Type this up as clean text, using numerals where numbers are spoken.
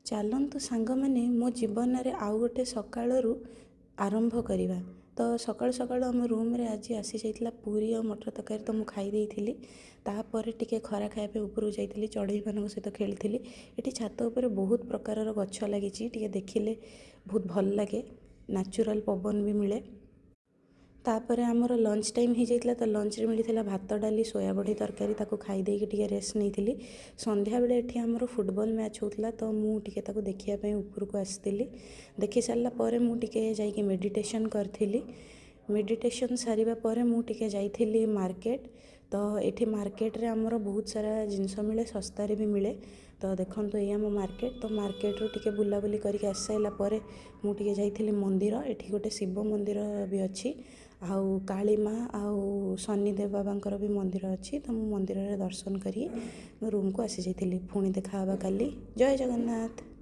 ଚାଲନ୍ତୁ ସାଙ୍ଗମାନେ, ମୋ ଜୀବନରେ ଆଉ ଗୋଟେ ସକାଳରୁ ଆରମ୍ଭ କରିବା। ତ ସକାଳୁ ସକାଳୁ ଆମ ରୁମ୍ରେ ଆଜି ଆସିଯାଇଥିଲା ପୁରୀ ଆଉ ମଟର ତରକାରୀ, ତ ମୁଁ ଖାଇ ଦେଇଥିଲି। ତାପରେ ଟିକେ ଖରା ଖାଇବା ପାଇଁ ଉପରକୁ ଯାଇଥିଲି, ଚଢ଼େଇମାନଙ୍କ ସହିତ ଖେଳିଥିଲି। ଏଠି ଛାତ ଉପରେ ବହୁତ ପ୍ରକାରର ଗଛ ଲାଗିଛି। ଟିକେ ଦେଖିଲେ ବହୁତ ଭଲ ଲାଗେ, ନ୍ୟାଚୁରାଲ୍ ପବନ ବି ମିଳେ। ତାପରେ ଆମର ଲଞ୍ଚ ଟାଇମ୍ ହେଇଯାଇଥିଲା। ତ ଲଞ୍ଚରେ ମିଳିଥିଲା ଭାତ, ଡାଲି, ସୋୟାବଡ଼ି ତରକାରୀ। ତାକୁ ଖାଇ ଦେଇକି ଟିକେ ରେଷ୍ଟ ନେଇଥିଲି। ସନ୍ଧ୍ୟାବେଳେ ଏଠି ଆମର ଫୁଟବଲ୍ ମ୍ୟାଚ୍ ହେଉଥିଲା, ତ ମୁଁ ଟିକେ ତାକୁ ଦେଖିବା ପାଇଁ ଉପରକୁ ଆସିଥିଲି। ଦେଖି ସାରିଲା ପରେ ମୁଁ ଟିକେ ଯାଇକି ମେଡ଼ିଟେସନ୍ କରିଥିଲି। ମେଡ଼ିଟେସନ୍ ସାରିବା ପରେ ମୁଁ ଟିକେ ଯାଇଥିଲି ମାର୍କେଟ। ତ ଏଠି ମାର୍କେଟରେ ଆମର ବହୁତ ସାରା ଜିନିଷ ମିଳେ, ଶସ୍ତାରେ ବି ମିଳେ। ତ ଦେଖନ୍ତୁ, ଏଇ ଆମ ମାର୍କେଟ। ତ ମାର୍କେଟରୁ ଟିକେ ବୁଲାବୁଲି କରିକି ଆସିସାରିଲା ପରେ ମୁଁ ଟିକେ ଯାଇଥିଲି ମନ୍ଦିର। ଏଠି ଗୋଟେ ଶିବ ମନ୍ଦିର ବି ଅଛି ଆଉ କାଳୀ ମା ଆଉ ଶନିଦେବ ବାବାଙ୍କର ବି ମନ୍ଦିର ଅଛି। ତ ମୁଁ ମନ୍ଦିରରେ ଦର୍ଶନ କରି ମୋ ରୁମ୍କୁ ଆସିଯାଇଥିଲି। ପୁଣି ଦେଖା ହେବା କାଲି। ଜୟ ଜଗନ୍ନାଥ।